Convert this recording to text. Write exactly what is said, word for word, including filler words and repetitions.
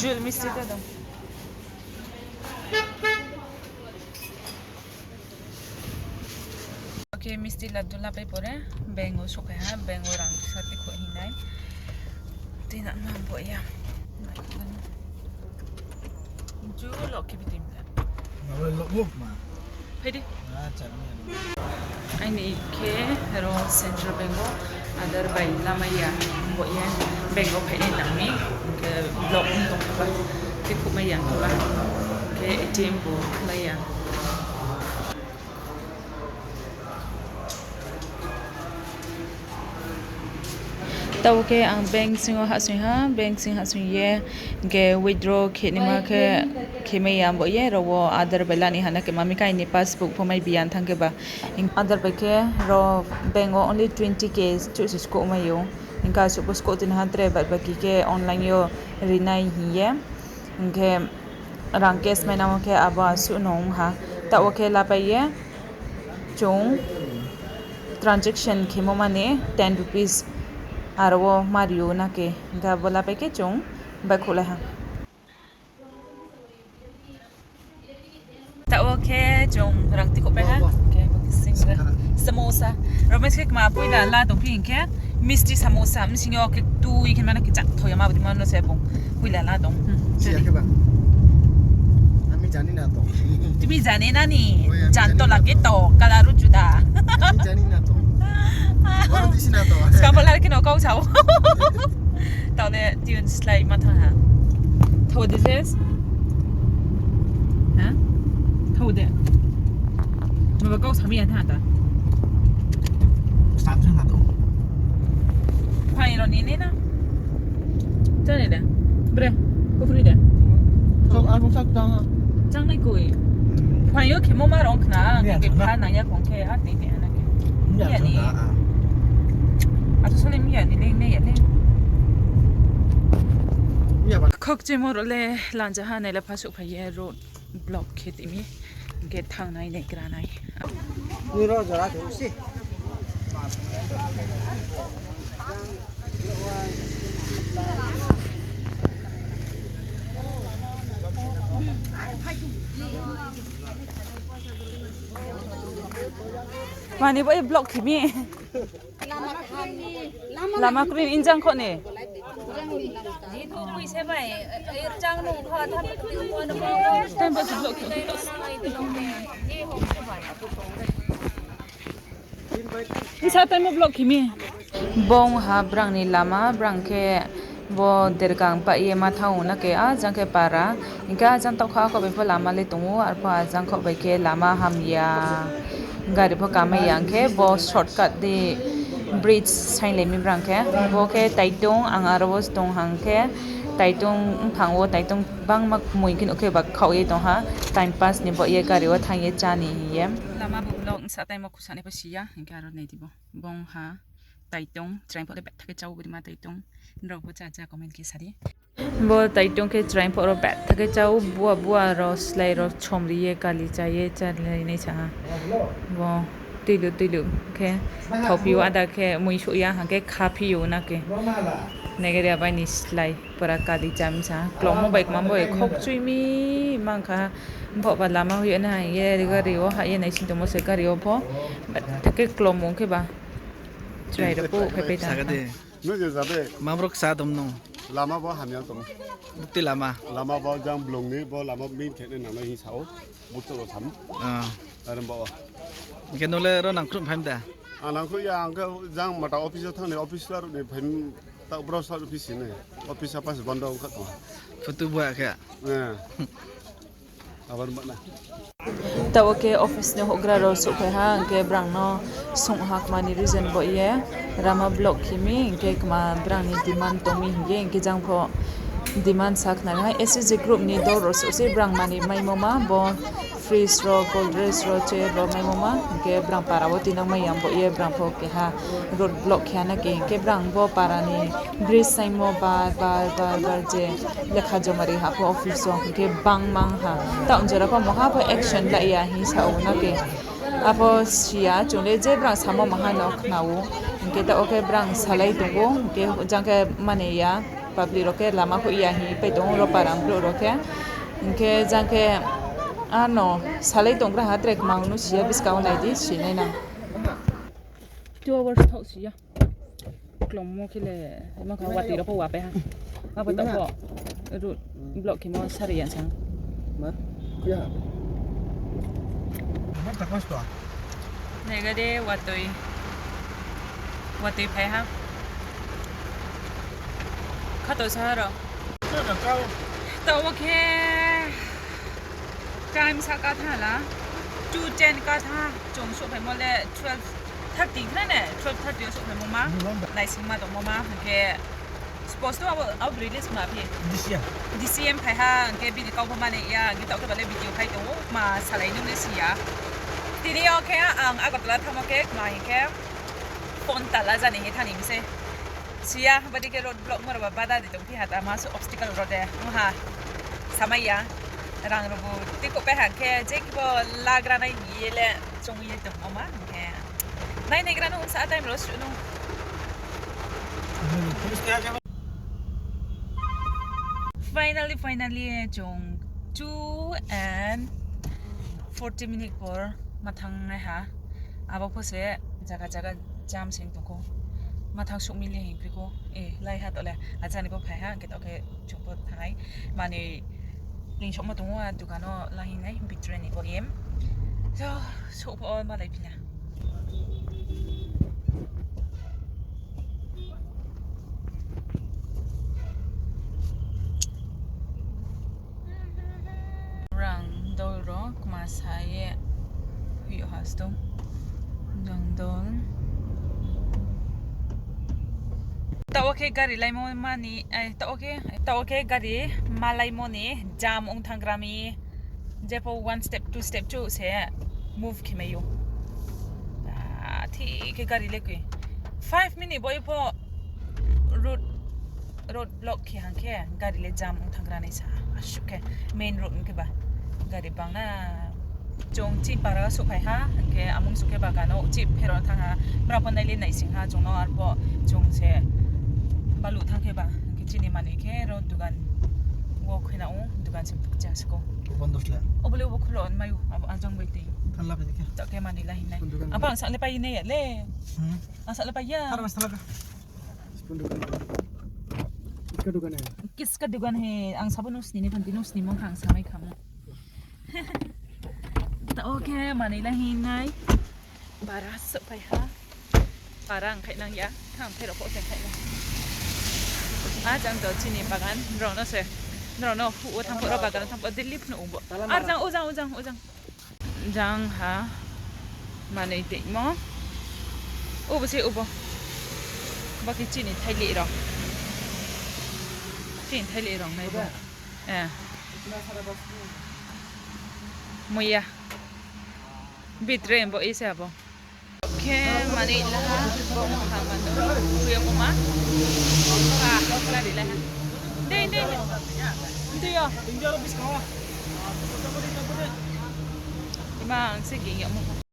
Jul misti ta dong. Okay, misti laddu lapai pore, bank wo souhphai ha, bank wo rang sa tikho hingnai. Tui na ma bo ya. Ju lok khe bi tui mla. Phai di. Aini khe ro Central Bank wo Aadhaar bai lamai ya, bo ye bank wo phainai nang mi, khe block ong tong khe ba, tikho mai ya khe ba, khe A T M bo khlai ya. Taoh khe ang bank sing yo hahsoing ha, bank sing hahsoing ye, hing khe withdraw khe naima khe, khe mai ya bo ye, ro wo Aadhaar bai la ni ha na khe, ma mi khe aini passbook pho mai bi ya thanng khe ba. Aadhaar bai khe ro bank wo only twenty K chuh se skoh mai ou. Hing khe asuh pho skoh tini ha tre, bad baki khe online yo rinai hing ye. Hing khe rang cash mai namo khe abo asuh no ong ha. Taoh wo khe lapai ye chung transaction khemo mani ten rupees aro wo mari ou na khe. Hing khe abo lapai khe chung baihkhouhlai ha. Taoh wo khe chung rang tikhohpai ha. Samosa. Romesh khe kma poila la tongphi hing khe misti samosa. Bsing yo khe tui khe mano khe chak thoi ya ma bdi mano se bung poila la tong. তুমি জানি না তো। তুমি জানি না নি? জানতো লাগে তো, কালারও জুদা। আমি জানি না তো। বলো দিছি না তো। Skang bo lar khe no kau sao. Taoh le tune slái ma thanng ha. Thou de ses. Ha? Thou de. Maba kau sami ya thanng ta. Phai ro ni ne na. Chá ni de. Bre. Kufri de. Chángnai koi. Phai yo khemo ma rong khna. Khe pha nang ya khong khe ar tei tei ha na khe. Ya ni. Ato sole mi ya ni le ne ya le. Khokchimo ro le lanja ha nai le pha souhphai ye road block khe timi. Hing khe thanngnai nai gra nai. Mani bo block khe mi. Lama kroi injang kho ni. Bsa time block khe mi. Bung ha brang ni lama, brang khe bo dergang pah ye ma thanng ou na khe, a jang khe para. Hing khe a jang taoh kha kho bai pho lama le tong ou, arpho a jang kho bai khe lama hamya. Gari pho kamai ya, hing khe bo shortcut di bridge sainglai mi brang khe. Bo khe taitung, ang aro wo tong hang khe taitung mphang wo taitung bangma kmui khe nuh khe ba khaoh ye tong ha. Time pass ni baoh ye gari wo thanng ye chá ni hing ye. Lama bo vlog bsa time wo khusanai pho si ya, hing khe aro nai di bo. Bung ha taitung, chraing pho le bettha khe chá ou, bodei ma taitung. Nrao pho chá chá comment khe sa di. Bo taitung khe chraing pho ro bettha khe chá ou, bua bua ro slái ro chomri ye kali chá ye chálai nai sa ha. Bo tuilu tuilu khe thaohphi ou, ada khe mui souh ya, hing khe khaphi ou na khe. Nai gari abai ni slái pura kali chá mi sa ha. Klomo bai kma bo khokchui mi mang kha. Mphoh ba lama hoih ye na hing ye gari wo hah ye naising tongmo se gari wo pho. Bettha khe klomung khe ba. Chrai rao pho phaipai ta. Ma brouh ksa tong no? Lama bo hamya tong. Bukti lama. Lama bo jang blong ni bo lama main khe nai nangnai hing sa ou. Bukti rao sam. Are bo. Hing khe nung le ro nangkhruh phai mi da? Ang nangkhruh ya, ang khe jang mata office wo thanng ni, office wo rao ni phai mi, taoh bro sa office ni. Office apa se bondo ong kha tong. Photo bo ya khe? Taoh wo khe office ni houhgra rao souhphai ha, hing khe brang no sung ha kma ni reason bo ye lama block khe mi, hing khe kma brang ni demand tong mi hing ye, hing khe jang pho demand sa khna ha. S H G group ni dol rao souh se brang mani maimo ma bo fridge rao, cold drinks rao, chair rao maimo ma, hing khe brang para wo tinang mai ya bo ye brang pho keha road block khe ha na khe, hing khe brang bo para ni bridge saingmo bar bar bar bar je lekha jomari ha pho office wo, hing khe bangmang ha. Taoh jora pho moha pho action lai ya hing sa ou na khe. Apho si ya, chung le je brang samo moha no khna ou. Hing khe taoh wo khe brang salai tong ou, hing khe jang khe mani ya. Public rao khe lama hoih ya hing pai tong ou, ro para brouh rao khe. Hing khe jang khe ano salai tonggra ha, tre kmang no si ya, buskang wo nai di, si nai nang. Two hours thaoh si ya. Klommo khe le, ma kha watoi rao pho wapai ha. Abo taoh pho, road block khemo sari ya sang. Nai ga de watoi. Watoi phai ha. Khato sa ha ro. Taoh wo khe time sa ka tha la. Two ten ka tha. Chung souhphaimo le twelve thirty khna ne, twelve thirty yo souhphaimo ma. Naisingma tongmo ma, hing khe sposto abo, abo broi le sma phi. D C M phai ha, hing khe bini kau pho mani ya, hing khe taoh khe ba le video khai tong ou, ma salai nung le si ya. Tini yo khe ang Agartala thanngmo khe, ma hing khe phone tala jani hing thanng ni mi se. Si ya, badi khe road block mo ro ba bada di tong phi ha, tama se obstacle rao de, mo ha, samai ya. Rang rao bu tiko pai ha khe, je khe bo lagra nai hing ye le, chung ye tongmo ma hing khe. Nai naigra no sa time rao suh no. Finally, finally, chung two and forty minute por ma thanng nai ha. Abo pho se jaga jaga jam se tong khou. Ma thanng suh mi le hing kri khou. E, lai ha to le. Achani bo phai ha, hing khe to khe chung pho thanng nai. Mani, ling souhmo tong ou, a dukan no la hing nai, bitre ni bo em. So, souh pho malai phi na. Rang dol rao kma sa ye hoih yo ha sto. Rang dol. Taoh wo khe gari laimo mani, taoh wo khe, taoh wo khe gari malaimo ni jam ong thanng gra mi. Jepho one step, two step chouh se move khe mai ou. Thik khe gari le koi. Five minute bo ye pho road, road block khe hang khe gari le jam ong thanng gra nai sa. Asuh khe main road ong khe ba gari bang na. Chung chini para souhphai ha, hing khe amung su khe ba gano chini phero thanng ha. Brao pho nai le naising ha, chung no arpho chung se baluh thanng khe ba. Hing khe chini manoi khe ro dukan wo khe na ou, dukan se chá se ko. Obo le obo khulo mai ou, abo ajang bai tei. Taoh khe manoi la hing nai. Abo ang sa le pai nai ya le. Ang sa le pai ya. Kiska dukan he, ang sabo nung sni ni phanti nung sni mong kha ang samai kha mo. Taoh wo khe manoi la hing nai. Para souhphai ha. Para ang khaih nang ya. Thang phai rao pho khe khaih nang. Ajang to chini bagan, nrao no se. Nrao no huh wo thanng pho, ro bagan thanng pho, delhi phnuh ong bo. Ar jang, ojang, ojang, ojang. Jang ha manoi teimo. Obo se obo. Bo khe chini thailih rao. Chini thailih rao nai bo. Muiya. Bitre bo ise abo. Khe manoi la ha, bo ha manoi. Kuya moma. Ba, gari la ha. Dei, dei, dei. Dei yo. Ima ang se ging yagmo.